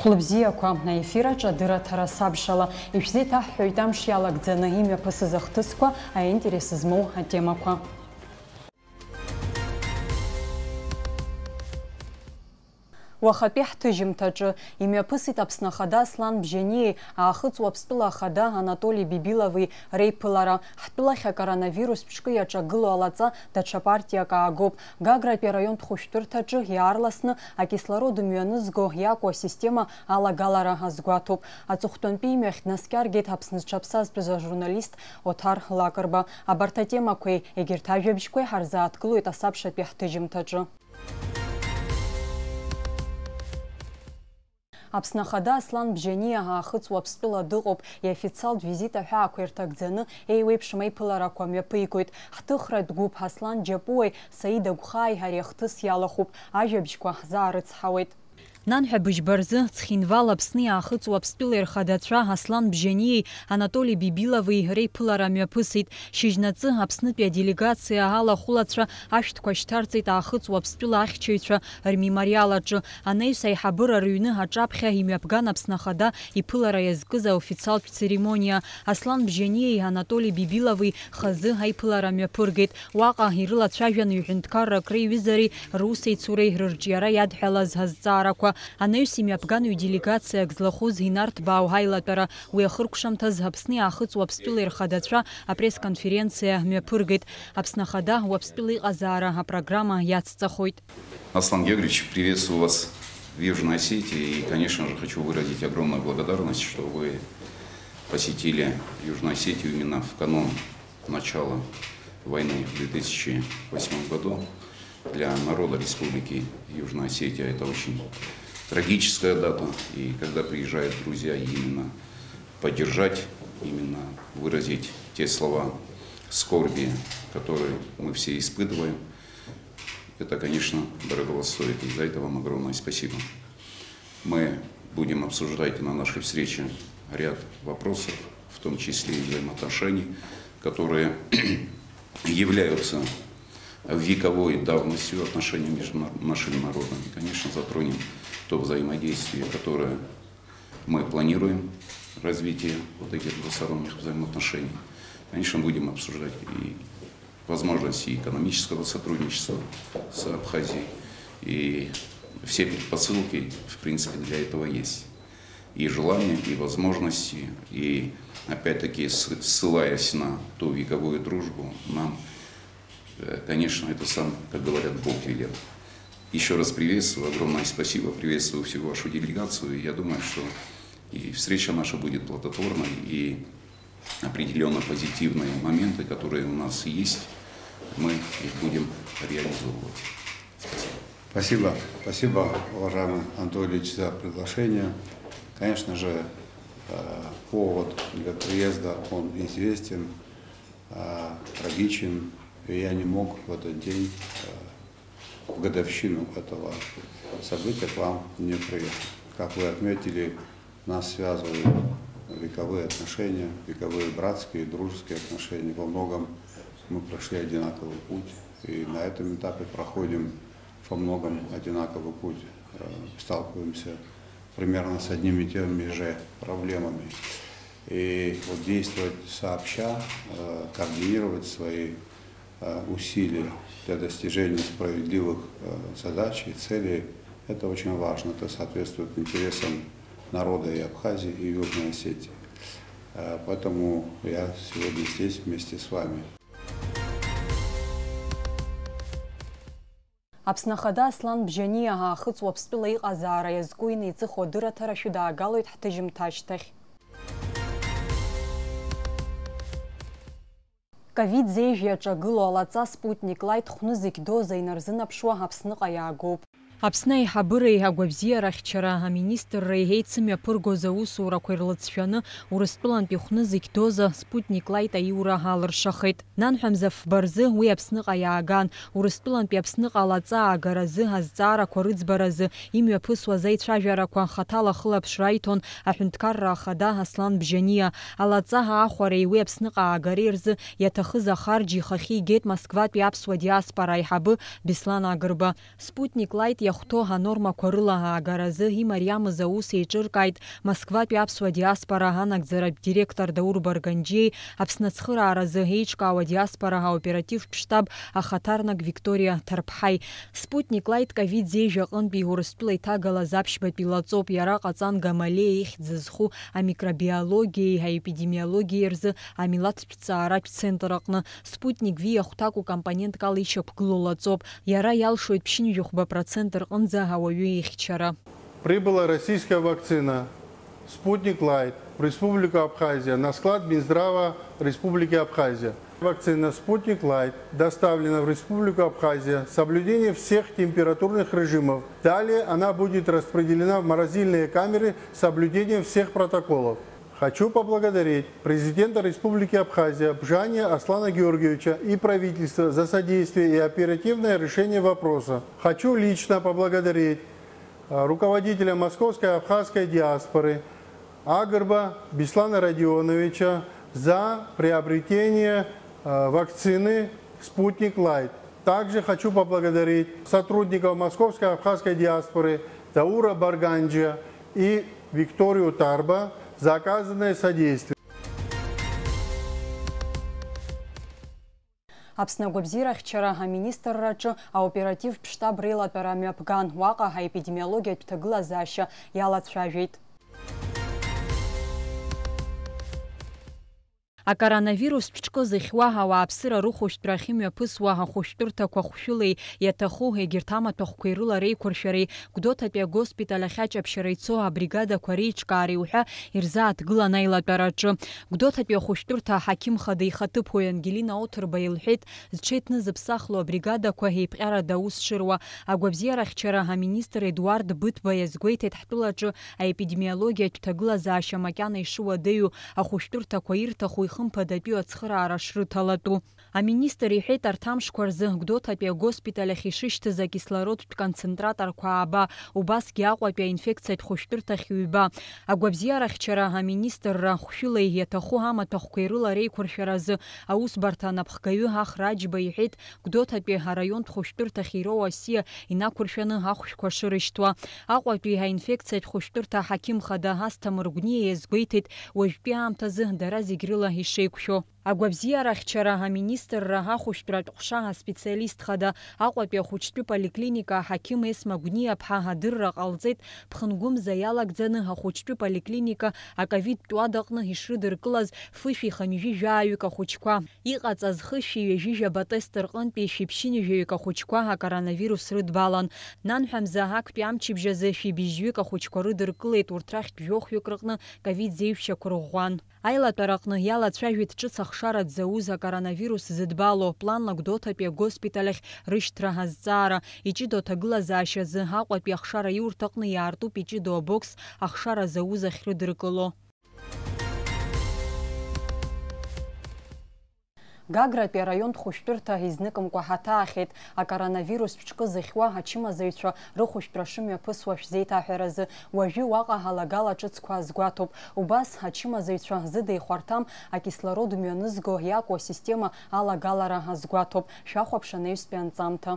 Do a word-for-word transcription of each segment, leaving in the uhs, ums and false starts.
Лыбзиақәа, аефир аҿы адырраҭара сабшала, ишәзеиҭаҳҳәоит амш иалагӡаны имҩаԥысыз ахҭысқәа, аинтерес змоу атемақәа. Уахатәи ҳҭыжьымҭаҿы имҩаԥысит Аԥсны Ахада Аслан Бжьаниеи Аахыҵ Уаԥстәыла Ахада Анатоли Бибилови реиԥылара. Ҳтәылахь акоронавирус ԥшкы иаҿагылоу алаҵа даҽа партиак аагоуп. Гагратәи араионтә хәышәтәырҭаҿы иаарласны акислород мҩанызго иакәу асистема алагалара азгәаҭоуп. Аҵыхәтәантәи имҩахь днаскьаргеит Аԥсны зҽаԥсазтәыз ажурналист Оҭар Лакрба. Абарҭ атемақәеи егьырҭ ажәабжьқәеи ҳарзааҭгылоит асабшатәи ҳҭыжьымҭаҿы. Аԥсны Ахада Аслан Бжьаниа Аахыҵ Уаԥстәыла дыҟоуп, иофициалтә визит аҳәаақәа ирҭагӡаны еиуеиԥшым аиԥыларақәа мҩаԥигоит. Ҳҭыхратә гәыԥ Аслан Џьапуеи Саида Гәхааи ари ахҭыс иалахәуп, ажәабжьқәа ҳзаарыцҳауеит. Нанҳәа быжьба рзы Цхинвал Аԥсни Аахыҵ Уаԥстәылеи рхадацәа Аслан Бжьаниеи Анатоли Бибилови реиԥылара мҩаԥысит. Шьыжьнаҵы Аԥснытәи аделегациа алахәылацәа ашәҭқәа шьҭарҵеит Аахыҵ Уаԥстәыла ахьчаҩцәа рмемориал аҿы. Анаҩс аиҳабыра рыҩны аҿаԥхьа имҩаԥган Аԥсны Ахада иԥылара иазкыз аофициалтә церемониа. Аслан Бжьаниеи Анатоли Бибилови хазы аиԥылара мҩаԥыргеит. Уаҟа ирылацәажәан ҩҳәынҭқаррак реиҩызареи русеицуреи рырҿиара иадҳәалаз азҵаарақәа. Анаҩс имҩаԥган ҩ-делегациак злахәыз инарҭбаау ҳаилатәара. Уи ахыркәшамҭаз Аԥсни Аахыҵ Уаԥстәылеи рхадацәа апресс-конференциа мҩаԥыргеит. Аԥсны Ахада Уаԥстәыла иҟазаара апрограмма иацҵахоит. Аслан Георгиевич, приветствую вас в Южной Осетии и, конечно же, хочу выразить огромную благодарность, что вы посетили Южную Осетию именно в канун начала войны в две тысячи восьмом году. Для народа Республики Южная Осетия это очень трагическая дата, и когда приезжают друзья именно поддержать, именно выразить те слова скорби, которые мы все испытываем, это, конечно, дорогого стоит. И за это вам огромное спасибо. Мы будем обсуждать на нашей встрече ряд вопросов, в том числе и взаимоотношений, которые являются вековой давностью отношений между на-, нашими народами. Конечно, затронем то взаимодействие, которое мы планируем, развитие вот этих двусторонних взаимоотношений. Конечно, будем обсуждать и возможности экономического сотрудничества с Абхазией. И все предпосылки, в принципе, для этого есть. И желание, и возможности, и, опять-таки, с-, ссылаясь на ту вековую дружбу, нам, э, конечно, это сам, как говорят, Бог велел. Еще раз приветствую, огромное спасибо, приветствую всю вашу делегацию. И я думаю, что и встреча наша будет плодотворной, и определённо позитивные моменты, которые у нас есть, мы их будем реализовывать. Спасибо. Спасибо, уважаемый Анатолий Ильич, за приглашение. Конечно же, э, повод для приезда, он известен, э, трагичен. И я не мог в этот день, э, в годовщину этого события к вам не приехать. Как вы отметили, нас связывают вековые отношения, вековые братские, дружеские отношения. Во многом мы прошли одинаковый путь, и на этом этапе проходим во многом одинаковый путь, э, сталкиваемся примерно с одними и теми же проблемами. И вот действовать сообща, э, координировать свои, э, усилия для достижения справедливых, э, задач и целей, это очень важно. Это соответствует интересам народа и Абхазии, и Южной Осетии. Э, поэтому я сегодня здесь вместе с вами. Аԥсны Ахада Аслан Бжьаниа Аахыҵ Уаԥстәыла иҟазаара иазку инеиҵыху адырраҭара шәыдаагалоит ҳҭыжьымҭа ашьҭахь. Ковид зеижә иаҿагылоу алаҵа Спутник Лайт хәнызқь доза инарзынаԥшуа Аԥсныҟа иаагоуп. Аԥсны аиҳабыреи агәабзиарахьчара аминистрреи еицымҩаԥыргоз аусурақәа ирлыҵшәаны Урыстәылантәи хәнызқь доза Спутник Лайт аиура алыршахеит. Нанҳәа мза фба рзы уи Аԥсныҟа иааган, Урыстәылантәи Аԥсныҟа алаҵа аагаразы азҵаарақәа рыӡбаразы имҩаԥысуаз аицәажәарақәа хаҭала ахылаԥшра аиҭон аҳәынҭқарра ахада Аслан Бжьаниа. Алаҵа аахәареи уи Аԥсныҟа аагареи рзы иаҭахыз ахарџь ихахьы игеит Москватәи аԥсуа диаспора аиҳабы Беслан Агрба. Спутник Лайт хәҭоу анормақәа рыла аагаразы имариамыз аус еиҿыркааит Москватәи аԥсуа диаспора анагӡаратә директор Даур Барганџьиеи Аԥсны ацхырааразы еиҿкаауа диаспора аоперативтә штаб ахаҭарнак Викториа Ҭарԥҳаи. Спутник Лайт ковид зеижә аҟынтәи Урыстәыла иҭагалаз аԥшьбатәи лаҵоуп, иара ҟаҵан Гамалеа ихьӡ зху амикробиологиеи аепидемиологиеи рзы амилаҭтә ҵааратә центр аҟны. Спутник Ви ахәҭакәу компонентк ала ишьақәгылоу лаҵоуп. Иара иалшоит ԥшьынҩажәи хәба процент рҟынӡа ауаҩы ихьчара. Прибыла российская вакцина Спутник Лайт в Республику Абхазия на склад Минздрава Республики Абхазия. Вакцина Спутник Лайт доставлена в Республику Абхазия с соблюдением всех температурных режимов. Далее она будет распределена в морозильные камеры с соблюдением всех протоколов. Хочу поблагодарить президента Республики Абхазия Бжания Аслана Георгиевича и правительство за содействие и оперативное решение вопроса. Хочу лично поблагодарить, э, руководителя Московской абхазской диаспоры Агрба Беслана Родионовича за приобретение, э, вакцины Спутник Лайт. Также хочу поблагодарить сотрудников Московской абхазской диаспоры Даура Барганджия и Викторию Тарба за оказанное содействие. Аԥсны агәабзиарахьчара аминистрраҿы аоперативтә штаб реилатәара мҩаԥган, уаҟа аепидемиологиатә ҭагылазаашьа иалацәажәеит. Акоронавирустә ҿкы зыхьуа ауааԥсыра рыхәышәтәра ахьымҩаԥысуа ахәышәтәырҭақәа хәшәылеи иаҭаху егьырҭ амаҭәахәқәеи рыла реиқәыршәареи Гәдоуҭатәи агоспиталь ахь аҷаԥшьара ицо абригадақәа реиҿкаареи уҳәа ирзааҭгылан аилатәараҿы. Гәдоуҭатәи ахәышәтәырҭа аҳақьым хада ихаҭыԥуаҩ Ангелина Оҭырба илҳәеит, зҽеиҭнызыԥсахло абригадақәа еиԥҟьарада аус шыруа, агәабзиарахьчара аминистр Едуард Быҭба иазгәеиҭеит ҳтәылаҿы аепидемиологиатә ҭагылазаашьа макьана ишыуадаҩу, ахәышәтәырҭақәа ирҭаху ихымԥадатәиу ацхыраара шрыҭалатәу. Аминистр иҳәеит, арҭ амшқәа рзы Гәдоуҭатәи агоспиталь ахь ишышьҭыз акислородтә концентраторқәа ааба, убасгьы Аҟәатәи аинфекциатә хәышәтәырҭахь ҩба. Агәабзиарахьчара аминистрра хәшәылеи иаҭаху амаҭәахәқәеи рыла реиқәыршәаразы аусбарҭа анапхгаҩы Ахра Аџьба иҳәеит, Гәдоуҭатәи араионтә хәышәтәырҭахь ироуа асиа инақәыршәаны ахәшәқәа шырышьҭуа. Аҟәатәи аинфекциатә хәышәтәырҭа аҳақьым хада Асҭамыр Гәниа иазгәеиҭеит, уажәтәи аамҭазы дара зегь рыла ишеиқәшәо. Агәабзиарахьчара аминистрра ахәышәтәратә ҟәша аспециалист хада, Аҟәатәи ахәыҷтәы поликлиника аҳақьым Есма Гәниаԥҳа адырра ҟалҵеит, ԥхынгәымза иалагӡаны ахәыҷтәы поликлиника аковидтә уадаҟны ишрыдыркылаз фышәи хынҩажәи жәаҩык ахәыҷқәа. Иҟаҵаз хышәи ҩажәи жәаба тесты рҟынтәи шәиԥшьынҩажәаҩык ахәыҷқәа акоронавирус рыдбалан. Нанҳәа мза актәи амчыбжь азы шәибжьҩык ахәыҷқәа рыдыркылеит, урҭ рахьтә жәохәҩык рҟны ковид зеижәшьақәа рӷәӷәан. Аилатәараҟны иалацәажәеит ҿыц ахшара дзауз акоронавирус зыдбало, планла Гәдоуҭатәи агоспиталь ахь рышьҭра азҵаара. Иҷыдоу аҭагылазаашьазы Аҟәатәи ахшара иурҭаҟны иаартуп иҷыдоу абокс ахшара зауз ахьрыдыркыло. Гагратәи араионтә хәышәтәырҭа изныкымкәа ҳаҭаахьеит. Акоронавирустә ҿкы зыхьуа ачымазаҩцәа рыхәышәтәра шымҩаԥысуа шәзеиҭаҳәаразы уажәы уаҟа алагала ҿыцқәа азгәаҭоуп. Убас ачымазаҩцәа зыда ихәарҭам акислород мҩанызго иакәу асистема алагалара азгәаҭоуп. Шәахәаԥш анаҩстәи анҵамҭа.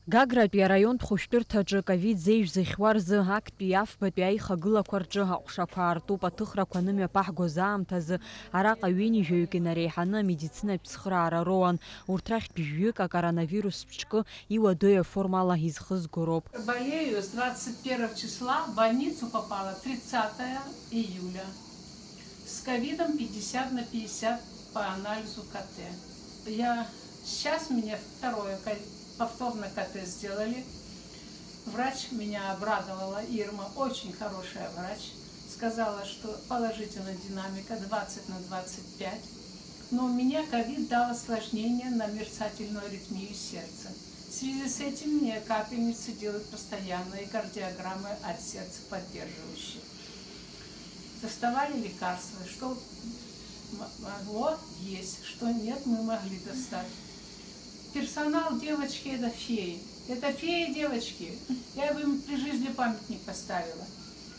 Гагратәи араионтә хәышәтәырҭаҿы ковид зеижә зыхьуа рзы актәи афбатәи аихагылақәа рҿы аҟәшақәа аартуп. Аҭыхрақәа анымҩаԥаҳгоз аамҭазы араҟа ҩынҩажәаҩык инареиҳаны амедицинатә цхыраара роуан. Урҭ рахьтә жәаҩык акоронавирус ҿкы иуадаҩу аформала изхызго роуп. Болею с двадцать первого числа, в больницу попала тридцатого июля. С ковидом пятьдесят на пятьдесят по анализу К Т. Я, сейчас мне второе ко-, повторно К Т сделали. Врач меня обрадовала, Ирма, очень хорошая врач. Сказала, что положительная динамика двадцать на двадцать пять. Но у меня ковид дал осложнение на мерцательную аритмию сердца. В связи с этим мне капельницы делают постоянно и кардиограммы от сердца поддерживающие. Доставали лекарства, что м-, могло есть, что нет, мы могли достать. Персонал, девочки, это феи. Это феи, девочки. Я бы им при жизни памятник поставила.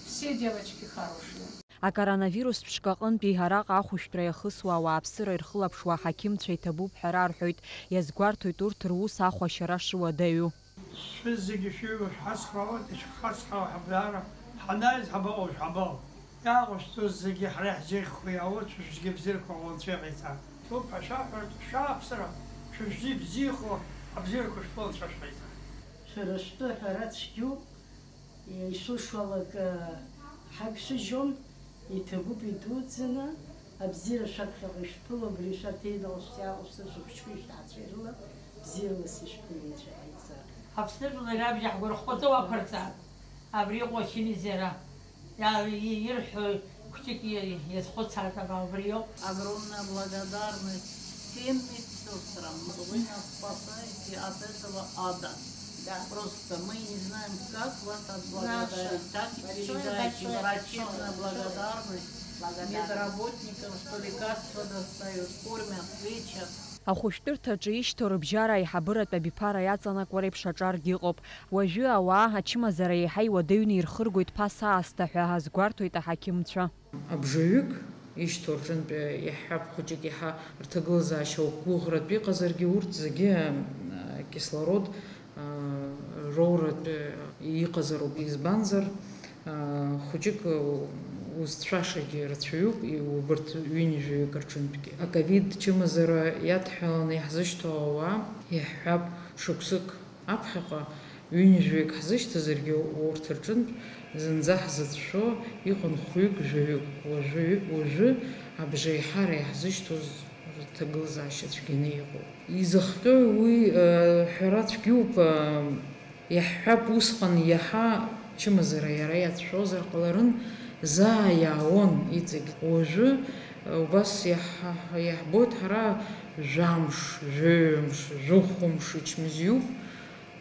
Все девочки хорошие. Акоронавирус ԥшқа аҟынтәи араҟа ахәышәтәра иахысуа ауааԥсыра ирхылаԥшуа аҳақьымцәа иҭабуп ҳәа рарҳәоит, иазгәарҭоит урҭ рус ахәашьара шуадаҩу. Шәызегьы шәыҩуа шәҳацхраауеит, ишәхацхраауа ҳабраара ҳанаҩс ҳабаҟоу шәабаҟоу. Иааҟашәҵоз зегьы ҳара иаҳзеиӷьхо иаауеит, шәыжәгьы бзиарақәа ҟоу Анцәа иҟаиҵа. Ҭоуп ҳәа шәаҳәартә шәааԥсара, шәыжәгьы бзиахо абзиарақәа шәтәы Анцәа шәҟаиҵа. Шәара шәтәы аҳәара цәгьоуп, ишылшалак ҳагьшәыжьом, иҭабуп идуӡӡаны, абзиара шәаԥхьаҟа ишәԥыло, абри шәарҭ еидала шәзааҟәыԥсыр, шәыхәыҷқәеи шәҭаацәеи рыла бзиарала сышәԥылон, Анцәа иҟаиҵа. Аԥсны жәлар рабџьар ҳгәархәаҵо ақәырҵа, абри иҟоу ахьынизеира. Иа-, и-, ирҳәо хәҷык и-, иазхәыцаатәуп, убриоуп. Огромная благодарность всем медсестрам. Вы нас спасаете от этого ада. Да. Просто мы не знаем, как вас отблагодарить. Так и передайте врачебная благодарность медработникам, что лекарства достают, кормят, лечат. Ахәышәтәырҭаҿы ишьҭоу рыбжьара аиҳабыратә абиԥара иаҵанакуа реиԥш аҿаргьы ыҟоуп. Уажәы ауаа ачымазара еиҳа иуадаҩны ирхыргоит ԥаса аасҭа ҳәа азгәарҭоит аҳақьымцәа. Абжаҩык ишьҭоу рҿынтә иаҳҳәап, хәыҷык иаҳа рҭагылазаашьа угәыӷратә иҟазаргьы, урҭ зегьы, а, кислород, а, роуратә иҟазароуп. Избанзар, а, хәыҷык узцәашагьы рацәаҩуп, и-, убарҭ ҩынҩажәаҩык рҿынтәгьы. Аковид чымазара иадҳәаланы иаҳзышьҭоу ауаа, иаҳҳәап, шықәсык аԥхьаҟа ҩынҩажәаҩык ҳзышьҭазаргьы, урҭ рҿынтә зынӡа ҳзыцәшәо иҟан хәҩык, жәаҩык. Уажәы, уажәы абжеиҳара иаҳзышьҭоу рҭагылазаашьа цәгьаны иҟоуп. Изыхҟьои уи, э, ҳәара цәгьоуп, э, иаҳҳәап, усҟан иаҳа чымазара иара иацәшәозар ҟаларын, заа иаауан иҵегь. Уажәы, э, убас иаҳ-, иаҳбоит ҳара жәамш, жәаҩамш, жәохәымш ичмазаҩуп.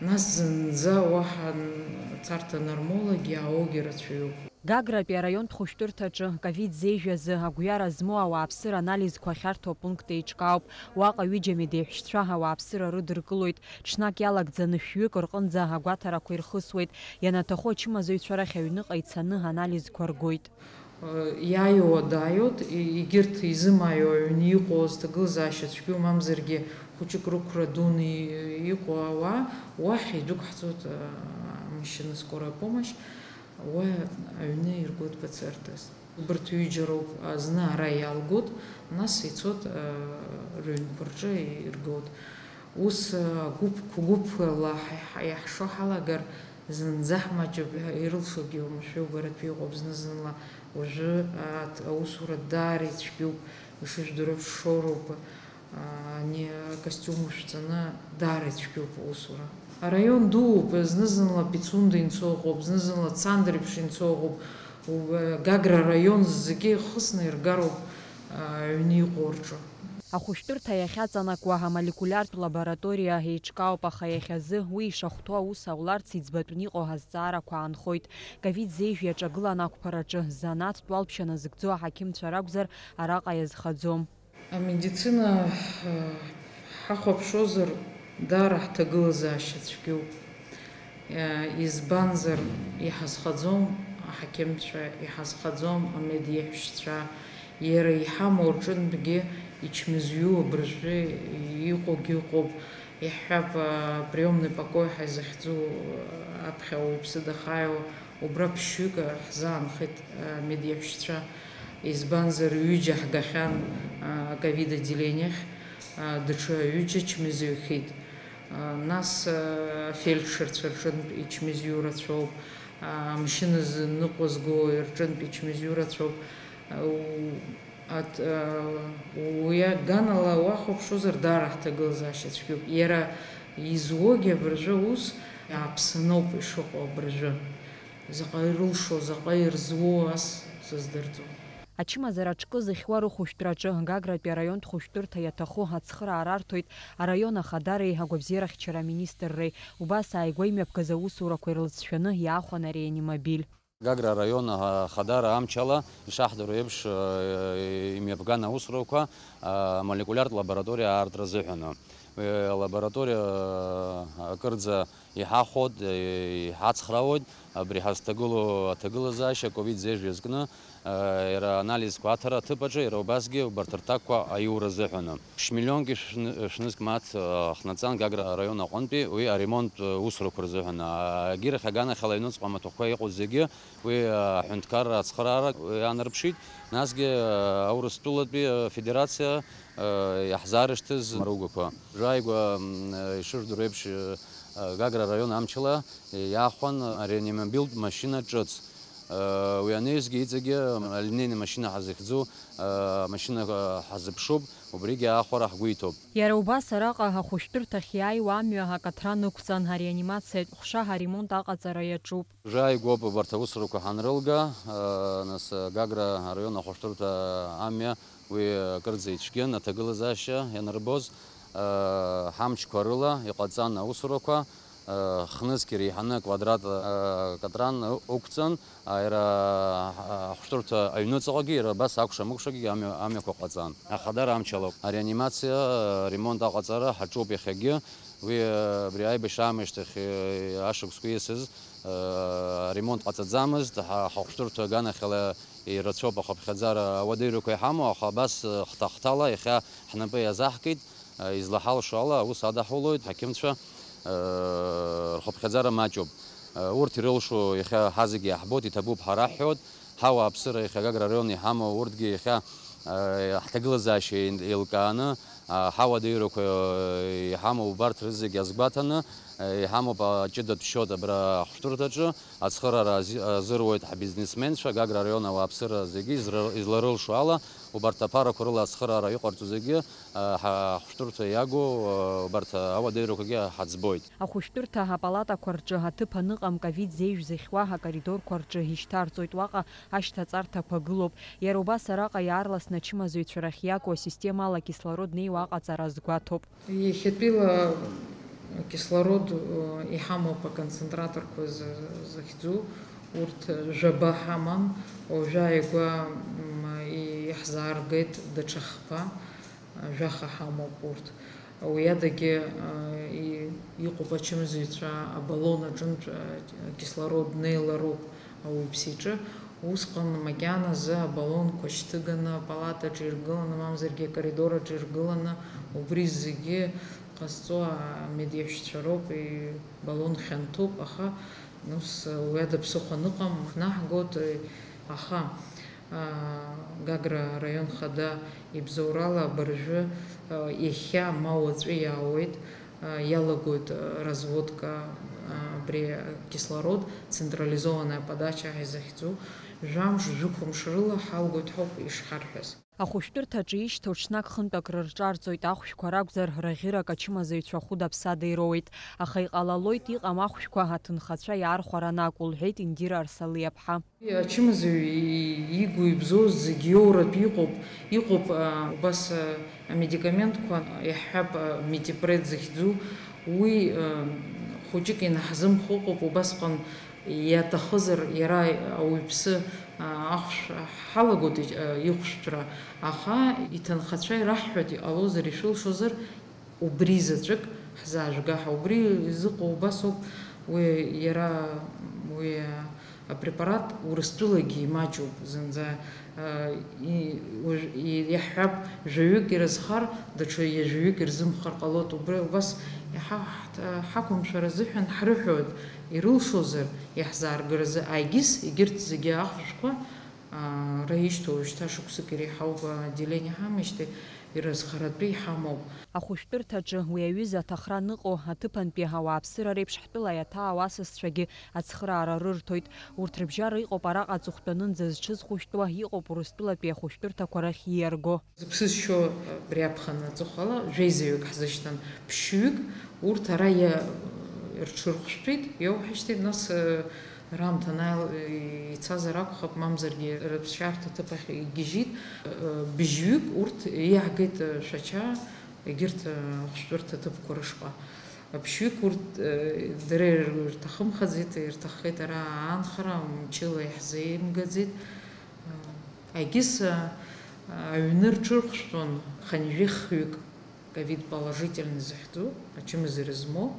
Нас зынӡа уаҳа н-, царҭа нармоулагьы ааугьы рацәаҩуп. Гагратәи араионтә хәышәтәырҭаҿы ковид зеижә азы агәҩара змоу ауааԥсыра анализқәа ахьарҭо апункт еиҿкаауп. Уаҟа ҩыџьа медеиҳәшьцәа ауааԥсыра рыдыркылоит. Ҽнак иалагӡаны шәҩык рҟынӡа агәаҭарақәа ирхысуеит. Ианаҭаху ачымазаҩцәа рахь аҩныҟа ицаны анализқәа ргоит. Иааиуа дааиуеит, и-, егьырҭ изымааиуа аҩны иҟоу зҭагылазаашьа цәгьоу, мамзаргьы хәыҷык рықәра дуны и-, иҟоу ауаа, уахь идәықәҳҵоит, а, амашьына скорая помощь, уа аҩны иргоит П Ц Р тест. Убарҭ ҩыџьа роуп, а, зны ара иалгоит, нас ицоит, а, рыҩнқәа рҿы иргоит. Ус, а, гәыԥ-, гәыԥла ҳа-, ҳа-, иаҳшо ҳалагар, зынӡа ҳмаҷуп, ирылшогьы уамашәа убаратәы иҟоуп зны-зынла. Уажәы, а, аусура даара ицәгьоуп, ишыжәдыруа шоуроуп, а, ани акостиум ушәҵаны даара ицәгьоуп аусура. Араион дууп, зны-зынла Пицунда инцо ыҟоуп, зны-зынла Цандрыԥшь инцо ыҟоуп, у-, Гагра араион зегьы ихысны иргароуп, а, аҩны иҟоу рҿы. Ахәышәтәырҭа иахьаҵанакуа амолекулиартә лабораториа еиҿкаауп, аха иахьазы уи ишахәҭоу аус ауларц иӡбатәны иҟоу азҵаарақәа аанхоит. Ковид зеижә иаҿагылан ақәԥараҿы занааҭтә уалԥшьа назыгӡо аҳақьымцәа ракәзар, араҟа иазхаӡом. Амедицина, э, ҳахәаԥшуазар, даара ҳҭагылазаашьа цәгьоуп. Э, избанзар, иҳазхаӡом аҳақьымцәа, иҳазхаӡом амедеиҳәшьцәа, иара иҳамоу рҿынтәгьы ичмазаҩу абыржәы иҟоугьы ыҟоуп. Иаҳҳәап, а, приёмный покой ҳәа изыхьӡу, а, аԥхьа ауаҩԥсы дахааиуа, убра ԥшьҩык ҳзаанхеит, а, медеиҳәшьцәа, избанзар, ҩыџьа ҳгахьан, а, аковид отделениахь, а, даҽа ҩыџьа чмазаҩхеит. А, нас, а, афельдшерцәа рҿынтә ичмазаҩу рацәоуп, а, амшьына зныҟәызго рҿынтә ичмазаҩу рацәоуп. А, у-, Ат-, уи аганала уахәаԥшуазар, даара ҳҭагылазаашьа цәгьоуп. Иара изуогьы абыржәы аус иааԥсаноуп ишыҟоу абыржәы. Заҟа ирылшо, заҟа ирзуо ас сыздырӡом. Ачымазара аҿкы зыхьуа рыхәышәтәраҿы Гагратәи араионтә хәышәтәырҭа иаҭаху ацхыраара арҭоит араион ахадареи агәабзиарахьчара аминистрреи, убас ааигәа имҩаԥгаз аусурақәа ирылҵшәаны иаахәан ареанимобиль. Гагра араион ахадара амчала, ишаҳдыруа еиԥш, имҩаԥган аусурақәа, амолекулиартә лабораториа аартра азыҳәан. Алабораториа акырӡа иҳахәоит, иҳацхраауеит, абри ҳазҭагылоу аҭагылазаашьа ковид зеижә иазкны, Иара анализқәа аҭара аҭыԥ аҿы, иара убасгьы убарҭ рҭакқәа аиура азыҳәаны. Ԥшь-миллионки шәны-, шәнызқь мааҭ, а, хнаҵан Гагра араион аҟынтәи уи аремонт, а, усурақәа рзыҳәан. А, агьырахь аганахьала аҩныҵҟа амаҭәахәқәа иҟоу зегьы уи, а, аҳәынҭқарра ацхыраара, уи аанарԥшит. Насгьы, а, Аурыстәылатәи, а, Федерациа, а, иаҳзаарышьҭыз амаругақәа. Жааигәа, м, ишыжәдыруа еиԥш, а, Гагра араион амчала иаахәан ареанимобилтә машьына ҿыц. Уи анаҩсгьы иҵегьы алинеины машьына ҳазыхьӡу амашьына ҳазыԥшуп, убригьы аахәара ҳгәы иҭоуп. Иара убас араҟа ахәышәтәырҭахь иааиуа амҩа акаҭран ықәҵан, ареанимациатә ҟәша аремонт аҟаҵара иаҿуп. Жааигәоуп убарҭ аусурақәа ҳанрылга, нас Гагра араион ахәышәтәырҭа амҩа уи акырӡа ицәгьан, аҭагылазаашьа ианырбоз, ҳамчқәа рыла иҟаҵан аусурақәа. Хнызқь иреиҳаны аквадрат, а, катран ы-, ықәҵан, а, иара, а, ахәшәтәырҭа аҩныҵҟагьы иара абас акәша-мыкәшагьы амҩа, амҩақәа ҟаҵан. Ахадара амчалоуп. Ареанимациа, а, ремонт аҟаҵара ҳаҿуп иахьагьы. Уи, а, абри аибашьра аамышьҭахь, а, ашықәсқәа ииасыз, а, аремонт ҟаҵаӡамызт. Ҳа-, ҳахәшәтәырҭа аганахьала ирацәоуп ахыԥхьаӡара ауадаҩрақәа иҳамоу, аха абас, а, хҭа-хҭала иахьа ҳнапы иазаҳкит. Излаҳалшо ала аус адаҳулоит, ҳақьымцәа, рхыԥхьаӡара маҷуп. Урҭ ирылшо иахьа ҳазегьы иаҳбоит, иҭабуп ҳәа раҳҳәоит. Ҳауааԥсыра иахьа Гагра араион иҳамоу урҭгьы иахьа ҳҭагылазаашьа еилкааны, ҳауадаҩрақәа иҳамоу убарҭ рызегьы азгәаҭаны, иҳамоуп аҷыдатә счет абра ахәшәтәырҭаҿы. Ацхыраара ази-, азыруеит ҳбизнесменцәа, Гагра араион ауааԥсыра зегьы изра-, изларылшо ала, убарҭ аԥарақәа рыла ацхыраара иҟарҵо зегьы, а, ҳа-, ҳахәшәтәырҭа иагу, а, убарҭ ауадаҩрақәагьы ҳаӡбоит. Ахәышәтәырҭа апалатақәа рҿы аҭыԥ аныҟам, ковид зеижә зыхьуа акоридорқәа рҿы ишьҭарҵоит, уаҟа ашьҭаҵарҭақәа гылоуп. Иара убас араҟа иаарласны ачымазаҩцәа рахь иаку асистемала акислород неиуа аҟаҵара азгәаҭоуп. Иахьатәила акислород, э, иҳамоуп аконцентраторқәа з-, захьӡу, урҭ жәаба ҳаман, уажәы ааигәа, м, и-, иаҳзааргеит даҽа хԥа, жәаха ҳамоуп урҭ. Уи адагьы, э, и-, иҟоуп ачымазаҩцәа абаллон аҿынтә, э, акислород неилароуп. Ауаҩԥсы иҿы усҟан макьаназы абаллонқәа шьҭыганы, апалатаҿы иргыланы, мамзаргьы акоридораҿы иргыланы, убри зегьы ҟазҵо амедиашьцәа роуп, ибаллон хьанҭоуп, аха ус уи ада ԥсыхәа аныҟам, ҳнаҳгоит, аха, а, Гагра араион хада ибзоурала абыржәы, а, иахьа ма уаҵәы иаауеит, иалагоит разводка, абри акислород, централизованная подача ҳәа изахьӡу, жәамш, жәохәымш рыла ҳалгоит ҳәоуп ишҳарҳәаз. Ахәышәтәырҭаҿы ишьҭоу ҽнак-хынтәак рырҿарҵоит, ахәшәқәа ракәзар, раӷьырак ачымазаҩцәа хәыда-ԥсада ироуеит. Аха иҟалалоит, иҟам ахәшәқәа аҭынхацәа иаархәараны акәу, лҳәеит Индира Арсалиаԥҳа. Ачымазаҩ игу ибзоу зегь иоуратә иҟоуп, иҟоуп, а, убас, а, амедикаментқәа, иаҳҳәап, а, метипред захьӡу, уи, а, хәыҷык инаҳзымхо ыҟоуп, убасҟан иаҭахызар иара ауаҩԥсы, а, ахәшә ҳалагоит, а, ихәшәтәра, аха иҭынхацәа ираҳҳәоит, иҟалозар, ишәылшозар, Убри заҵәык ҳзаажәга ҳәа. Убри изыҟоу убас ауп, уи иара, уи апрепарат Урыстәылагьы имаҷуп зынӡа, а, и-, уажә-, и-, иаҳҳәап, жәаҩык ирызхар, даҽа ҩажәаҩык ирзымхар ҟалоит. Убри убас иҳа-, ҳҭ-, ҳақәымшәар азыҳәан ҳрыҳәоит, ирылшозар иаҳзааргаразы. Егьыс, егьырҭ зегьы ахәшәқәа, а, ара ишьҭоу уажәшьҭа шықәсык иреиҳауп, а, отделение ҳамеижьҭеи, Ирызхаратәы иҳамоуп. Ахәышәтәырҭаҿы уи аҩыза аҭахра аныҟоу, аҭыԥантәи ауааԥсыра реиԥш ҳтәыла иаҭаау асасцәагьы ацхыраара рырҭоит. Урҭ рыбжьара иҟоуп араҟа аҵыхәтәанынӡа зҽызхәышәтәуа, иҟоуп Урыстәылатәи ахәышәтәырҭақәа рахь ииарго. Зыԥсы зшьо абри аԥхын аҵыхәала жәеизаҩык ҳзышьҭан, ԥшьҩык, урҭ ара иа-, рҽырхәшәтәит, иоуҳашьҭит, нас, Раамҭа анааил-, ицазар акәхап, мамзаргьы рыԥсшьарҭа аҭыԥ ахь игьежьит. Быжьҩык урҭ иаҳгеит Шәача, егьырҭ ахәшәтәырҭа ҭыԥқәа рышҟа. Ԥшьҩык урҭ дара ирҭахымхаӡеит, ирҭаххеит ара аанхара, мчыла иаҳзеимгаӡеит. Егьыс аҩны рҽырхәшәтәын хынҩажәи хҩык. Ковид положительный захьӡу, ачымазара змоу,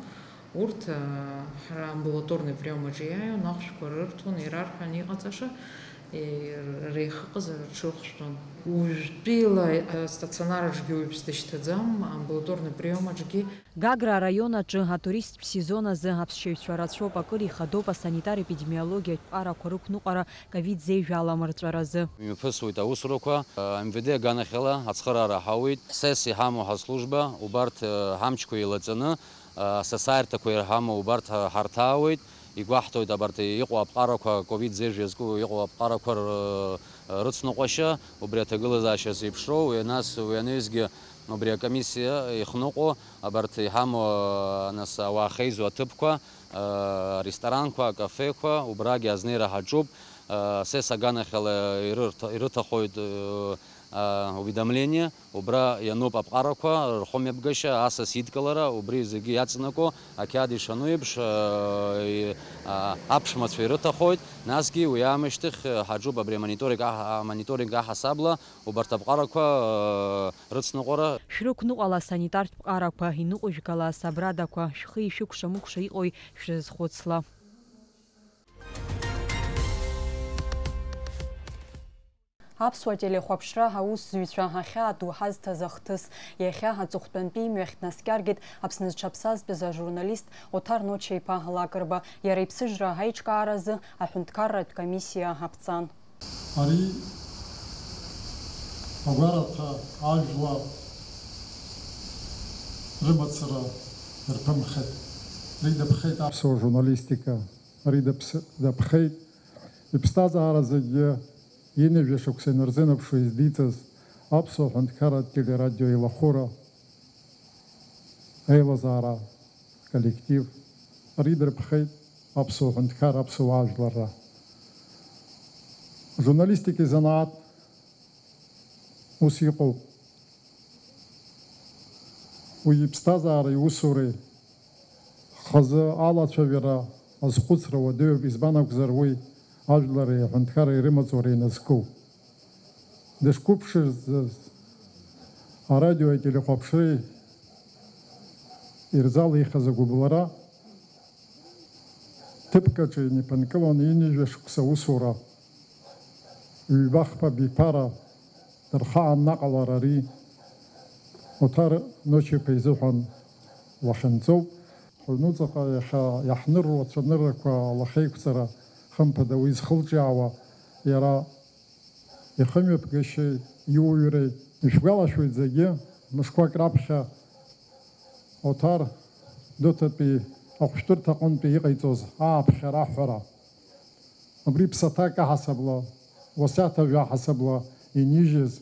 урҭ, а, ҳара амбулаторный приём аҿы иааиуан, ахәшәқәа рырҭон, ирарҳәон иҟаҵаша, Реихыҟазара рҽырхәшәтәын. Уажәтәила астационар аҿгьы уаҩԥс дышьҭаӡам, амбулаторный приом аҿгьы. Гагра араион аҿы атуристтә сезон азы аԥсшьаҩцәа рацәоуп, акыр ихадоуп асанитар-епидемиологиатә ԥҟарақәа рықәныҟәара ковид зеижә аламырҵәаразы. Имҩаԥысуеит аусурақәа, МВД аганахьала ацхыраара ҳауеит. Ҳсес иҳамоу ҳаслужба, убарҭ ҳамчқәа еилаҵаны, асасааирҭақәа ирҳамоу убарҭ ҳарҭаауеит. Игәаҳҭоит абарҭ иҟоу аԥҟарақәа, ковид зеижә иазку иҟоу аԥҟарақәа р-, рыцныҟәашьа, убри аҭагылазаашьа зеиԥшроу, уи нас, уи анаҩсгьы убри акомиссиа ихныҟәо, абарҭ иҳамоу, нас, ауаа ахьеизо аҭыԥқәа, аресторанқәа, акафеқәа, убрагьы азнеира ҳаҿуп. Асес аганахьала ирырҭ-, ирыҭахоит, уведомление, убра иануп аԥҟарақәа рхымҩаԥгашьа, асас идкылара, убри зегьы иаҵанакуа ақьаад ишану еиԥш, аԥшәмацәа ирыҭахоит, насгьы уи аамышьҭахь ҳаҿуп абри амониторинг аҳ-, амониторинг аҳасабала убарҭ аԥҟарақәа рыцныҟәара. Шәрықәныҟәала асанитартә ԥҟарақәа, иныҟәыжәгала асабрадақәа, шәхы ишәыкәша-мыкәша иҟои шәрызхәыцла. Аԥсуа телехәаԥшра аусзуҩцәа ахьаа ду ҳазҭаз ахҭыс. Иахьа аҵыхәтәантәи имҩахь днаскьаргеит Аԥсны зҽаԥсазтәыз ажурналист Оҭар Ноча-иԥа Лакрба. Иара иԥсыжра аиҿкааразы аҳәынҭқарратә комиссиа аԥҵан. Ари агәараҭа ажәлар рымацара рԥымхеит, ридыԥхеит аԥсуа журналистика. Ари дыԥс-, дыԥхеит. Иԥсҭазаара зегьы ҩынҩажәа шықәса инарзынаԥшуа издиҵаз Аԥсуа Ҳәынҭқарратә телерадио еилахәыра аилазаара коллектив. Ари дырԥхеит Аԥсуа Ҳәынҭқар, аԥсуа жәларра. Журналистика изанааҭ ус иҟоуп. Уи иԥсҭазаареи иусуреи хазы алацәажәара азхәыцра уадаҩуп, избан акәзар, уи ажәлари аҳәынҭқарреи рымаҵура иназкуп. Дышқәыԥшыз арадиои ателехәаԥшреи ирзалихыз агәыбылра ҭыԥк аҿы инеиԥынкылон ҩынҩажәа шықәса аусура. Ҩба-хԥа биԥара дырхаан наҟ алара ари Оҭар Ноча-иԥа изыҳәан лахьынҵоуп. Ҳаҩнуҵаҟа иахьа иаҳныруа ацәаныррақәа лахьеиқәҵара, хымԥада, уи зхылҿиаауа иара ихымҩаԥгашьеи иуаҩреи. Ишәгәалашәоит зегьы, мышқәак раԥхьа Оҭар Гәдоуҭатәи ахәшәтәырҭаҟынтәи иҟаиҵоз ааԥхьара аҳәара. Убри ԥсаҭак аҳасабала, уасиаҭ ажәа аҳасабала инижьыз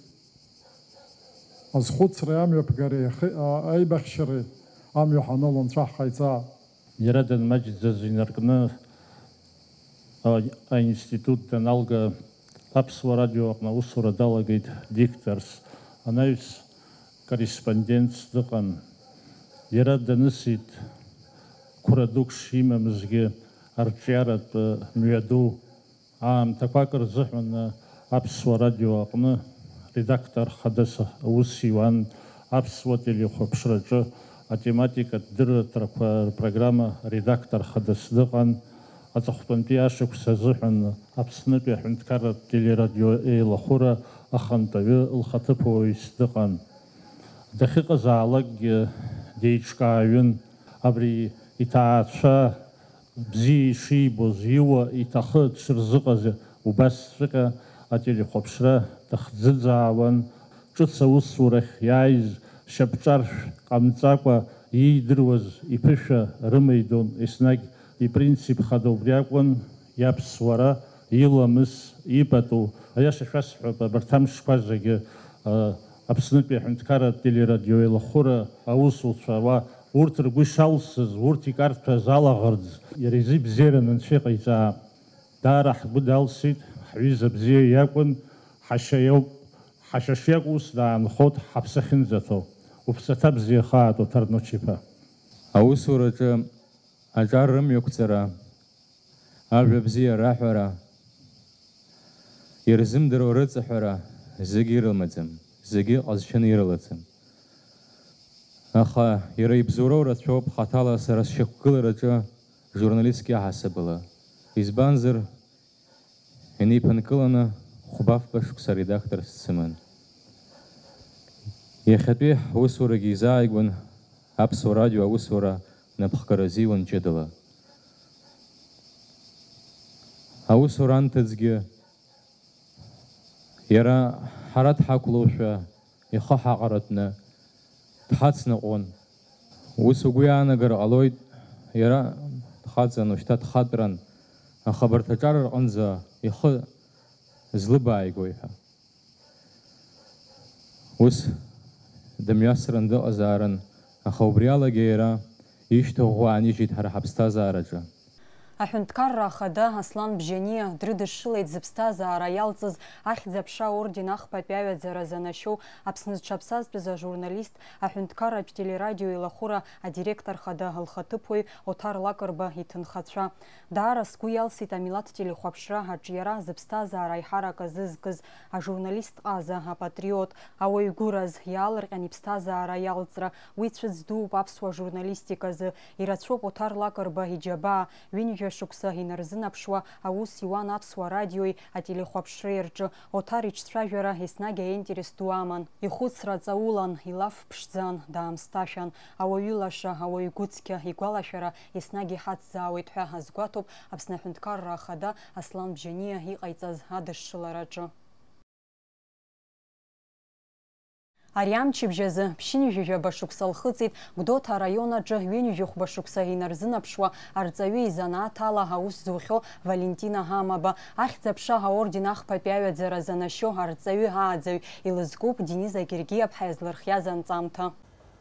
азхәыцреи амҩаԥгареи ахы-, а-, аибахьчареи амҩа ҳанылон, Анцәа ҳҟаиҵаа. Иара данмаҷӡаз инаркны, а-, аинститут даналга, Аԥсуа радио аҟны аусура далагеит дикторс, анаҩс корреспондентс дыҟан. Иара данысит, қәра дук шимамызгьы, арҿиаратә мҩаду, аамҭақәак рзыҳәан Аԥсуа радио аҟны редактор хадас аус иуан, Аԥсуа телехәаԥшраҿы атематикатә дырраҭарақәа рпрограмма редактор хадас дыҟан, аҵыхәтәантәи ашықәс азыҳәан Аԥснытәи аҳәынҭқарратә телерадио еилахәыра ахантәаҩы лхаҭыԥуаҩс дыҟан. Дахьыҟазаалакгьы деиҿкааҩын, абри иҭаацәа бзиа ишибоз, иуа иҭахы дшырзыҟаз убасҵәҟьа ателехәаԥшра дахӡыӡаауан, ҿыц аусурахь иааиз шьапҿаршә ҟамҵакәа иидыруаз иԥышәа рымеидон, еснагь ипринцип хада убри акәын, иаԥсуара, иламыс, ипату. Аиаша шәасҳәап, абарҭ амшқәа зегьы, а, Аԥснытәи аҳәынҭқарратә телерадиоеилахәыра аусуцәа, уа, урҭ ргәы ишалсыз, урҭ икарҭәаз алаӷырӡ, иара изы ибзиараны Анцәа иҟаиҵаа. Даара ҳгәы далсит, ҳҩыза бзиа иакәын, ҳашьа иоуп, ҳашьа шиакәу ус даанхоит ҳаԥсы ахьынӡаҭоу. Уԥсаҭа бзиахааит, Оҭар Ноча-иԥа. Аусураҿы аҿар рымҩақәҵара, ажәа бзиа раҳәара, ирзымдыруа рыҵаҳәара зегьы ирымаӡам, зегьы ҟазшьаны ирылаӡам. Аха иара ибзоуроу рацәоуп хаҭала сара сшьақәгылараҿы журналистк иаҳасабала. Избанзар, Инеиԥынкыланы хәба-фба шықәса аредакторс дсыман. Иахьатәи ҳусурагьы изааигәан Аԥсуа радио аусура напхгара азиуан ҷыдала. Аусура анҭыҵгьы иара ҳара дҳақәлоушәа ихы ҳаҟаратәны дҳацныҟәон. Ус угәы иаанагар ҟалоит, иара дхаҵан, ушьҭа дхатәран, аха абарҭ аҿар рҟынӡа ихы злыбааигои ҳәа. Ус дымҩасран дыҟазаарын, аха убри алагьы иара ишьҭыӷәӷәа аанижьит ҳара ҳаԥсҭазаараҿы. Аҳәынҭқарра Ахада Аслан Бжьаниа дрыдышшылеит зыԥсҭазаара иалҵыз Ахьӡ-аԥша аорден ахԥатәи аҩаӡара занашьоу Аԥсны зҽаԥсазтәыз ажурналист, аҳәынҭқарратә телерадио илахәыра адиректор хада лхаҭыԥуаҩ Оҭар Лакрба иҭынхацәа. Даара сгәы иалсит амилаҭ телехәаԥшра аҿиара зыԥсҭазаара аиҳарак азызкыз, ажурналист ҟаза, апатриот, ауаҩ гәыраз, иаалырҟьан иԥсҭазаара иалҵра, уи цәыӡ дууп аԥсуа журналистиказы, ирацәоуп Оҭар Лакрба иџьабаа, ҩынҩажәа шықәса инарзынаԥшуа аус иуан Аԥсуа радиои ателехәаԥшреи рҿы, Оҭар иҿцәажәара еснагь аинтерес ду аман. Ихәыцра ҵаулан, илаф ԥшӡан, даамсҭашәан, ауаҩы лаша, ауаҩ гәыцқьа, игәалашәара еснагь иҳацзаауеит ҳәа азгәаҭоуп Аԥсны Аҳәынҭқарра Ахада Аслан Бжьаниа иҟаиҵаз адышшылараҿы. Ари амчыбжь азы ԥшьынҩажәижәаба шықәса лхыҵит Гәдоуҭа араион аҿы ҩынҩажәихәба шықәса инарзынаԥшуа арҵаҩы изанааҭ ала аус зухьоу Валентина Амаба. Ахьӡ-аԥша аорден ахԥатәи аҩаӡара занашьо арҵаҩы ааӡаҩ илызкуп Дениза Гергиаԥҳа иазлырхиаз анҵамҭа.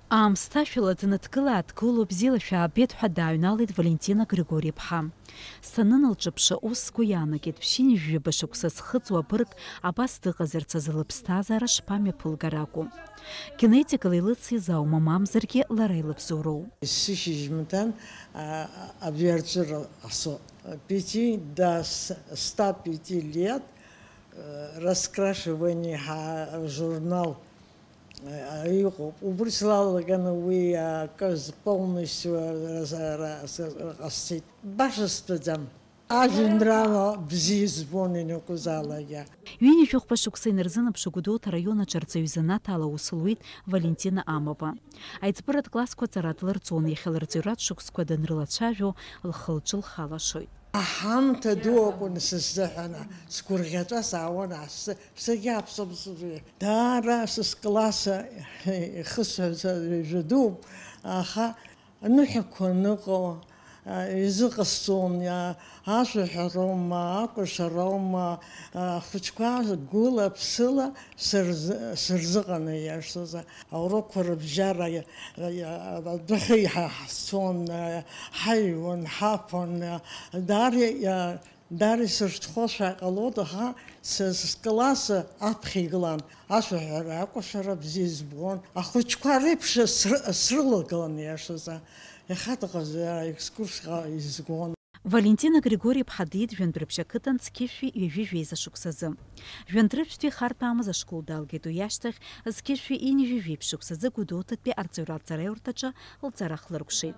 Аамсҭашәала дныҭгыла-ааҭгыло, бзиала шәаабеит ҳәа дааҩналеит Валентина Григори-иԥҳа. Саныналҿаԥшы, ус сгәы иаанагеит, ԥшьынҩажәижәаба шықәса зхыҵуа абырг абас дыҟазарц азы лыԥсҭазаара шԥамҩаԥылгаракәу? Генетикала илыциз аума, мамзаргьы лара илыбзоуроу? Есышьыжь мтан, а, абиарчыра асо. Пяти до с-, ста пяти лет, э, раскрашивание ха-, журнал иҟоуп. Убри слалаганы уи акы полностью ра-, ра-, ра-, ра-, ҟасҵеит. Баша стәаӡам. Ажәеинраала бзиа збон ианакәызаалакгьы. Ҩынҩажәихәба шықәса инарзынаԥшуа Гәдоуҭа араион аҿы арҵаҩы занааҭ ала аус луеит Валентина Амаба. Аиҵбыратә классқәа аҵара длырҵон, иахьа лырҵаҩратә шықәсқәа данрылацәажәо, лхы-лҿы лхалашоит. Аҳамҭа ду акәын сыззыҳәан, сгәырӷьаҵәа саауан, асы-, сагьаԥсамзар. Даара сыскласс ихысҳәаз ҩажәа дууп, аха аныҳәақәа аныҟоу, а, изыҟасҵон, а, ашәаҳәароума, акәашароума, а, ахәыҷқәа гәыла-ԥсыла сырзы-, сырзыҟаны, иашазы, аурокқәа рыбжьара, а, а, адәахьы иҳа-, ҳцон, а, ҳаҩуан, ҳаԥон, а, даара, а, Даара исырҽхәозшәа ҟалоит, аха са скласс аԥхьа игылан. Ашәаҳәара, акәашара бзиа избон. Ахәыҷқәа реиԥш сры-, срылагылан, иашазы. Иахьа дыҟазар, аекскурсиа изгон. Валентина Григори-иԥҳа диит Жәантәрыԥшь ақыҭан зқьышәи ҩажәи жәеиза шықәсазы. Жәантәрыԥшьтәи Харҭәаамыз ашкол далгеит, уи ашьҭахь зқьышәи ҩынҩажәи жәеиԥшь шықәсазы Гәдоуҭатәи арҵаҩратә ҵараиурҭаҿы лҵара хлыркәшеит.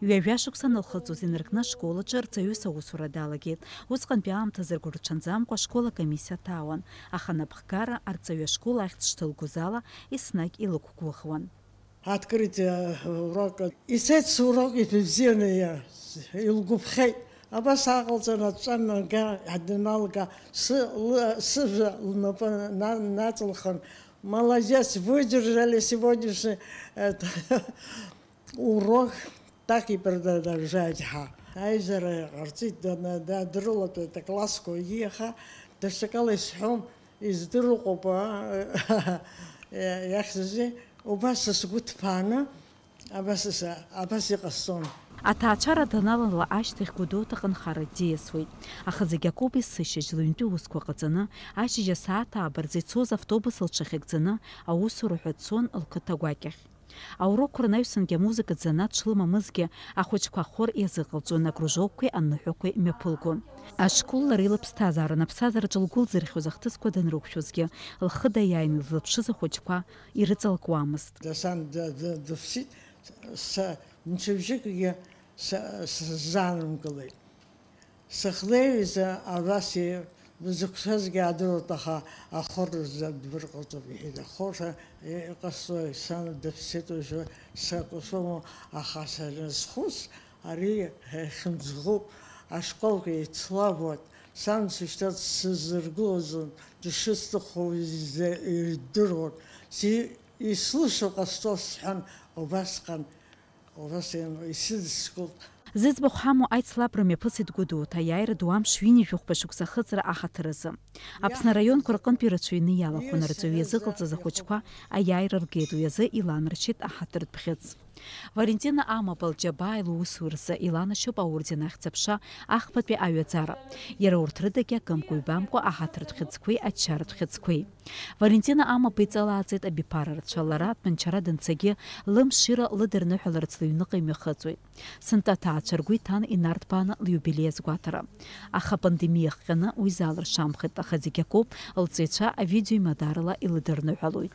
Ҩажәа шықәса анылхыҵуаз инаркны ашкол аҿы рҵаҩыс аусура далагеит. Усҟантәи аамҭазы ргәы рҽанӡамкәа ашкол акомиссиа ҭаауан, аха анапхгара арҵаҩы ашкол ахьӡ шҭылгоз ала еснагь илықәгәыӷуан. Открытие урока. Исеит сурок ибзианы, илгәаԥхеит. Абас ааҟалҵан, аҵәҵәа нага, даналга, сы-, лы-, сыжәла лнапы на-, наҵылхын. Молодец, выдержали сегодняшний, это, урок, так и продолжать, ҳа. Аизара ҟарҵеит, дана-, да-, дрылатәеит аклассқәагьы, аха даҽакала исҳәом, издыруа ҟоуп, а, иахьӡузеи, убас сгәы ҭԥааны, абас са, абас иҟасҵон. Аҭаацәара даналала ашьҭахь Гәдоуҭаҟа нхара диасуеит. Аха зегь акоуп есышьыжь лыҩнтәи усқәа ҟаҵаны, ашьыжь асааҭ ааба рзы ицоз автобус лҽахьыгӡаны, аусура ҳәа дцон лқыҭа гәакьахь. Аурокқәа рнаҩсангьы амузыкатә занааҭ шлымамызгьы, ахәыҷқәа ахор иазыҟалҵон, акружокқәеи аныҳәақәеи мҩаԥылгон. Ашкол лара илыԥсҭазаара, аԥсҭазаараҿы лгәы лзырхьоз ахҭысқәа данрықәшәозгьы, лхы даиааины илзыԥшыз ахәыҷқәа ирыҵалкуамызт. Сан д-, д-, дыԥсит, са мчыбжьыкгьы са, сзаанымкылеит. Сахлеиз абас и-, Бзықәшәазгьы аадыруеит, аха ахор рзы адбыр ҟаҵоуп, иҳәеит. Ахор ҳәа иҟасҵои, сан дыԥсит уажәы, сакәашома, аха сара схәыц, ари хьымӡӷуп, ашколқәа еицлабуеит, сан сышьҭа сызыргылозын, дышысҭаху иза-, ирдыруан, си-, ислышо ҟасҵо сҳәан, убасҟан, убас исыдыскылт. Зыӡбахә ҳамоу аицлабра мҩаԥысит Гәдоуҭа, аиааира ду амш ҩынҩажәи жәохәба шықәса ахыҵра аҳаҭыр азы. Аԥсны араионқәа рҟынтә ирацәаҩны иалахәын арҵаҩы иазыҟалҵаз ахәыҷқәа аиааира ргеит, уи азы иланаршьеит аҳаҭыртә бӷьыц. Валентина Амаба лџьабаа лусуразы иланашьоуп аорден Ахьӡ-аԥша ахԥатәи аҩаӡара. Иара урҭ рыдагьы акымкәа-ҩбамкәа аҳаҭыртә хьыӡқәеи аччаратә хьыӡқәеи. Валентина Амаба иҵалааӡеит абиԥара рацәа. Лара атәанчара данцагьы лымшира лыдырныҳәаларц лыҩныҟа имҩахыҵуеит. Сынтәа аҭаацәа ргәы иҭан инарҭбааны лиубилеи азгәаҭара. Аха апандемиа ахҟьаны уи залыршамхеит, аха зегь акоуп, лҵаҩцәа авидео имадарала илыдырныҳәалоит.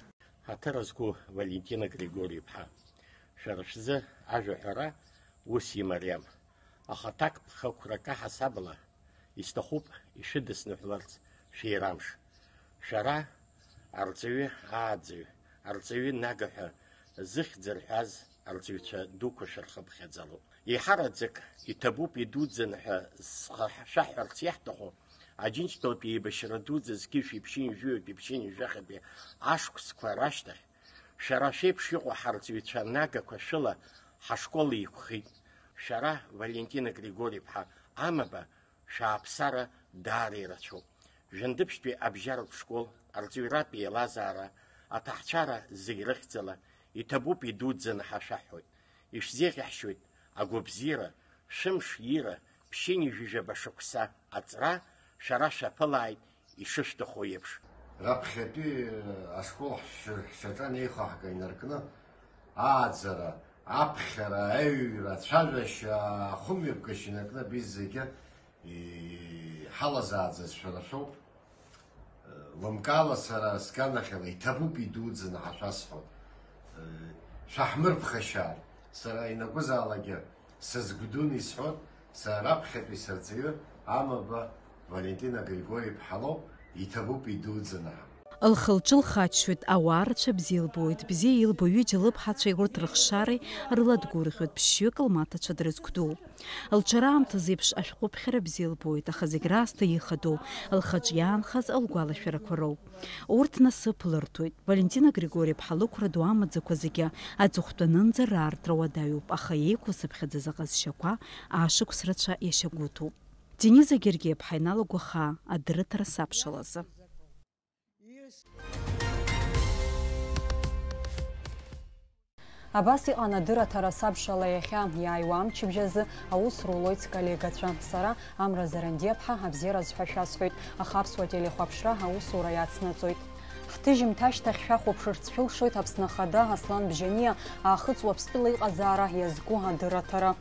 Ҳаҭыр зқәу Валентина Григори-иԥҳа, шәара шәзы ажәа ҳәара ус имариам, аха аҭак ԥхықәрак аҳасабала исҭахуп ишәыдысныҳәларц шәеирамш. Шәара арҵаҩы ааӡаҩ, арҵаҩы нага ҳәа зыхьӡ рҳәаз арҵаҩцәа дуқәа шәырхыԥхьаӡалоуп. Еиҳараӡак иҭабуп идуӡӡаны ҳәа зхы шәаҳҳәарц иаҳҭаху, Аџьынџьтәылатәи еибашьра дуӡӡа зқьи жәшәи ԥшьынҩажәи ҩбатәи ԥшьынҩажәи жәахатәи ашықәсқәа рашьҭахь, шәара шәеиԥш иҟоу ҳарҵаҩцәа нагақәа шәыла ҳашкол еиқәхеит. Шәара, Валентина Григори-иԥҳа Амаба, шәааԥсара даара ирацәоуп. Жәындыԥшьтәи абжьаратә школ, арҵаҩратә еилазаара, аҭаҳцәара зегь рыхьӡала, иҭабуп идуӡӡаны ҳашәаҳҳәоит. Ишәзеиӷьаҳшьоит агәабзиара, шәымш иира, ԥшьынҩажәижәаба шықәса аҵра, шәара шәаԥылааит ишышәҭаху еиԥш. Раԥхьатәи ашкол ҳшьаҿа неихаҳга инаркны, ааӡара, аԥхьара, аҩра, ацәажәашьа, ахымҩаԥгашьа инаркны абри зегьы иҳалазааӡаз шәара шәоуп. Лымкаала сара сганахьала иҭабуп идуӡӡаны ҳәа шәасҳәоит. Шәаҳмырԥхашьааит. Сара ианакәызаалакгьы сазгәдуны исҳәоит, сара раԥхьатәи сырҵаҩы Амаба Валентина Григори-иԥҳа лоуп, иҭабуп идуӡӡаны ҳәа. Лхы-лҿы лхаччоит, ауаа рацәа бзиа илбоит, бзиа илбо ҩыџьа лыԥҳацәеи урҭ рыхшареи рыла дгәырӷьоит, ԥшьҩык лмаҭацәа дрызгәдууп. Лчара аамҭазы еиԥш ашәҟәыԥхьара бзиа лбоит, аха зегь раасҭа ихадоу, лхаҿ иаанхаз лгәалашәарақәа роуп. Урҭ насыԥ лырҭоит. Валентина Григори-иԥҳа лықәра ду амаӡақәа зегьы аҵыхәтәанынӡа раартра уадаҩуп, аха еиқәлацыԥхьаӡаз аҟазшьақәа ашықәс рацәа иашьагәыҭуп. Дениза Гергиа-иԥҳа иналагәахаа адырраҭара сабшалазы. Абас иҟан адырраҭара сабшала иахьа, иааиуа амчыбжь азы аус рулоит сколлегацәа. Сара, Амра Зарандиаԥҳа, абзиараз ҳәа шәасҳәоит, аха Аԥсуа телехәаԥшра аусура иацнаҵоит. Ҳҭыжьымҭа ашьҭахь шәахәаԥшырц шәылшоит Аԥсны Ахада Аслан Бжьаниа Аахыҵ Уаԥстәыла иҟазаара иазку адырраҭара.